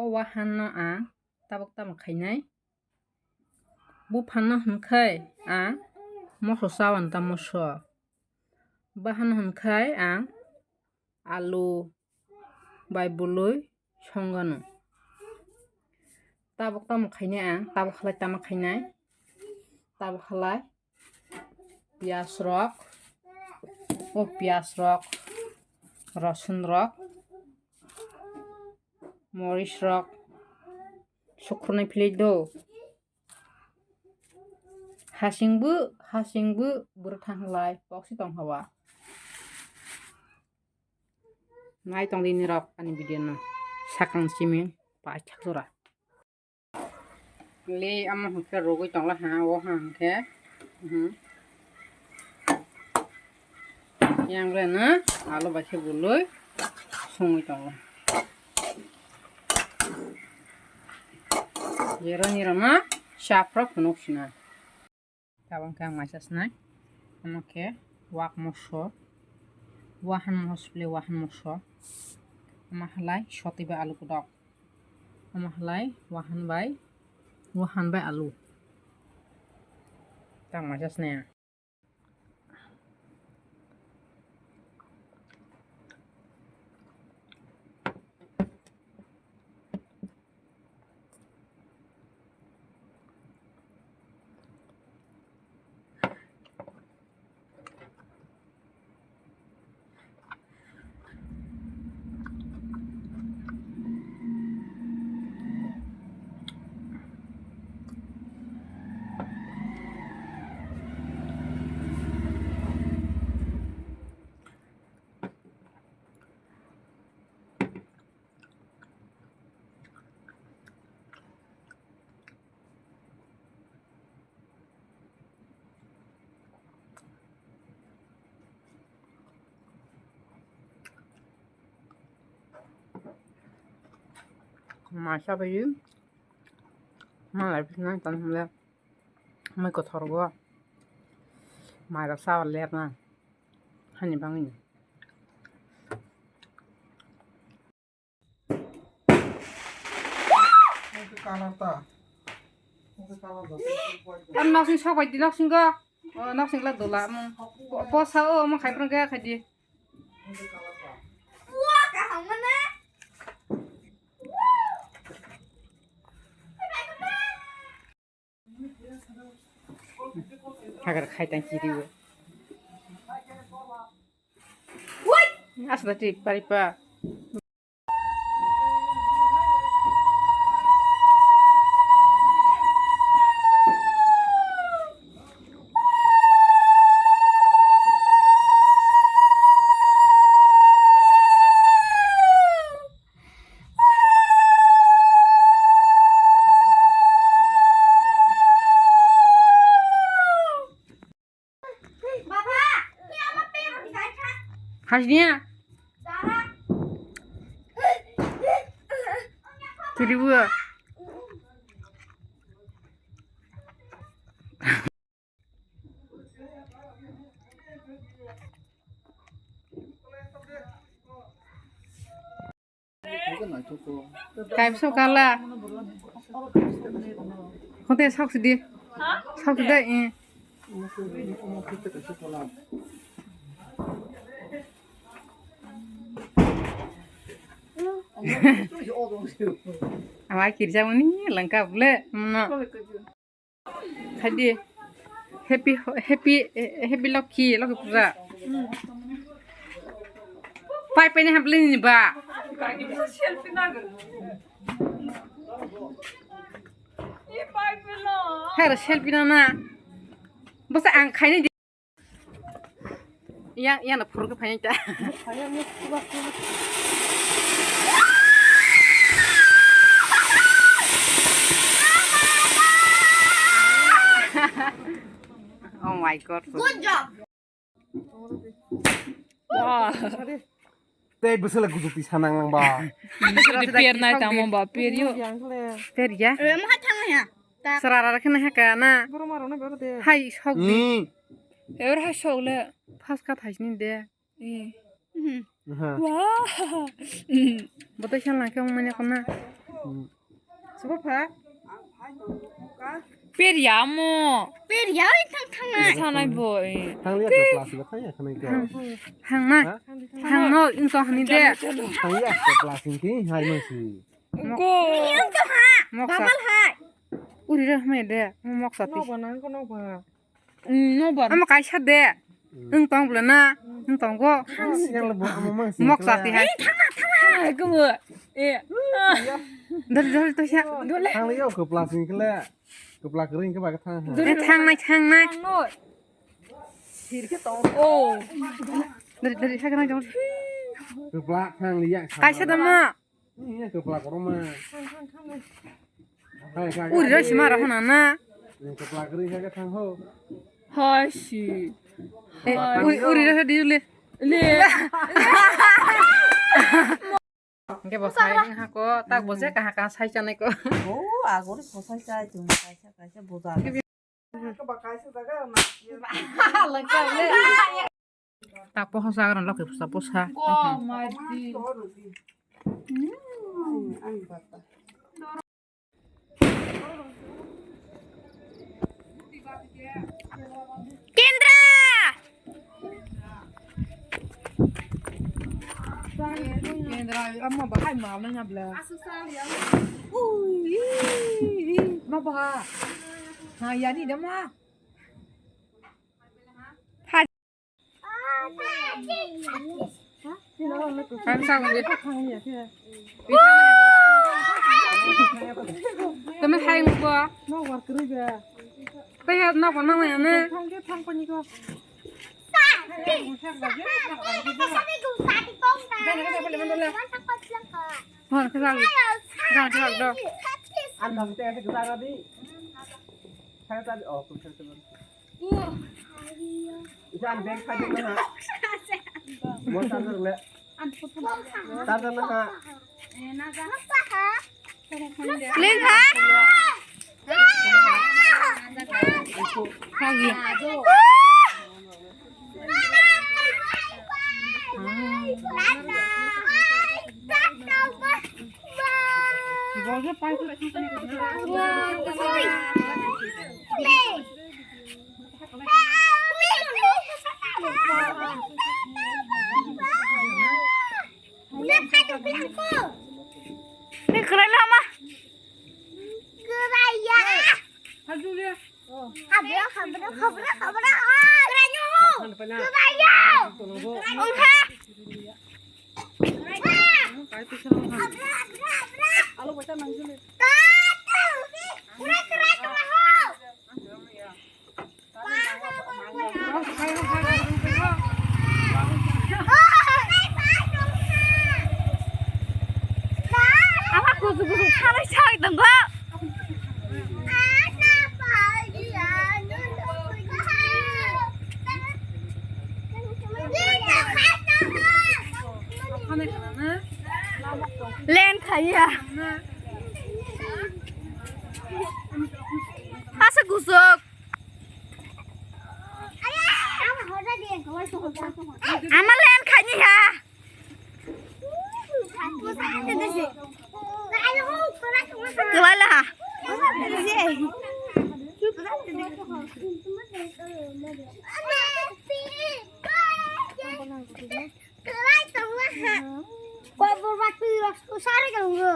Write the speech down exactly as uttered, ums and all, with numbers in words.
O wahan no ang tabuk tamo khainai. Buphang no hwnkhai ang moso chawan ta moso. Bahan hwnkhai ang alu bai bului songano. Tabuk tamo khainai ang, tabuk halai tamo khainai. Tabuk halai piyaj rok, o piyaj rok, rosun rok, moris rok, sukrunai philai do. Hasingbu, hasingbu, bwrwk thang halai, boksi tong hawa. Nai tong di nirok ani video no. Sakang simi paithak jora. Le amo hwnkhe rogwi tongla ha, o ha hwnkhe. Mhm. Yang le no, alo bai khe bului songwi tongo. Jero nirok no, chap rok phunuk sina. Tabang khe ang maisa snai. Omo khe wak moso. Wahan moso le wahan moso. Omo halai sotwi bai alu kodok. Omo halai wahan bai, wahan bai alu. Tang maisa snai ang. Maisa bai ma lai phi nai tang le mai kothor go mai rok sa ler na hani bangni. Tam noksing sok bai di noksing go. O noksing la dola mo. Posa o mo khai prang ga khai di. Hagar khai tang kiri o. Asla ti pari pa. Hasnia. Tiri bua. Kaim sok kala. Hote sok sidi. Sok sidi, eh. Ama kirja mani langka bule, mano. Khaidi. Happy, happy, happy Lokhi, Lokhi puja. Pai pai ni hablini ba. Hai ra selfie na na. Basa ang khaini. Yang, yang na phuru khe phaini ta. Oh my God. Good job. Wow. Tei bwsala gujuti sanang nang ba. Gujuti per nai tamo ba, per yo. Per ya. Eh, mo hai thang ya. Sara ra khna ha ka na. Hai sok di. Ni. Ewer hai sok le. Phas ka thai sini de. Eh. Mhm. Aha. Wah. Mhm. Botai san lang khe manya kona. Hmm. Sobo pha? Peria mo. Peria oi thang thang nai. Sanai bo, eh. Thang liya ke plastic thang ya khanai ke. Thang na. Ha? Thang no, ing tong hani de. Thang ya ke plastic ki hai mo si. Ko. Ing tong ha. Moksa. Babal hai. Uri re hme de. Moksa ti. Nok ba nang ko nok ba. Mm, no bar. Amo kaisa de. Mm. Nwng tong bwle na? Nwng tongo. Yang le bo amo mang sing Mok kla. Sati hai. Eh, thama, thama. Hai, kubo. Eh. Dali, dali, to siya. Thang le yo kwpla sing kle. Kwpla kwrwi hwnkhe ba khe thang ha. Eh, thangnai, thangnai. Thangno. Thir khe tong. Oh. Dali, dali, hai khe nang tong. Kwpla thang le ya. Kaisa da ma. Iya, kwpla koroma. Hai, hai, uri hai. Rw sima rw hwnna na. Kwpla kwrwi khe thang ho. Hai si. Eh, hai. Uri, uri rw di le. Le. Hwnkhe bo hai wng hako, tak bo je kaha kaha sai chanai ko. Oh, agori ko sai chai chung kaisa kaisa boja. Tak pohor sagra loke pusa pusa. Kendra! Kendra, amma bahai mal nanya bla. Ui, ih, ih, ma baha. Ha, yani dama. Tama hai nukgo. Tei ya nokbar nangmani. Hor khe lagi. Rang khe lagi do. Isa ang bag paidek na ha. Mo charger le. Charger na ha. Link ha? Lagi. Ni kwrai lama. Kwrai ya. Habra, habra, habra, habra. Kwrai no. Kwrai ya. Ongkha. Habra, habra, habra. Alo, bata nang jule. Kwrai, kwrai, kwrai ho. Ama kusu kusu thalai sai tongo. Len khaiya. Asa kusuk. Ama len khaini ha. Kwlai la ha. Kwlai tongo ha. Kobor ba twi rok sari tongo.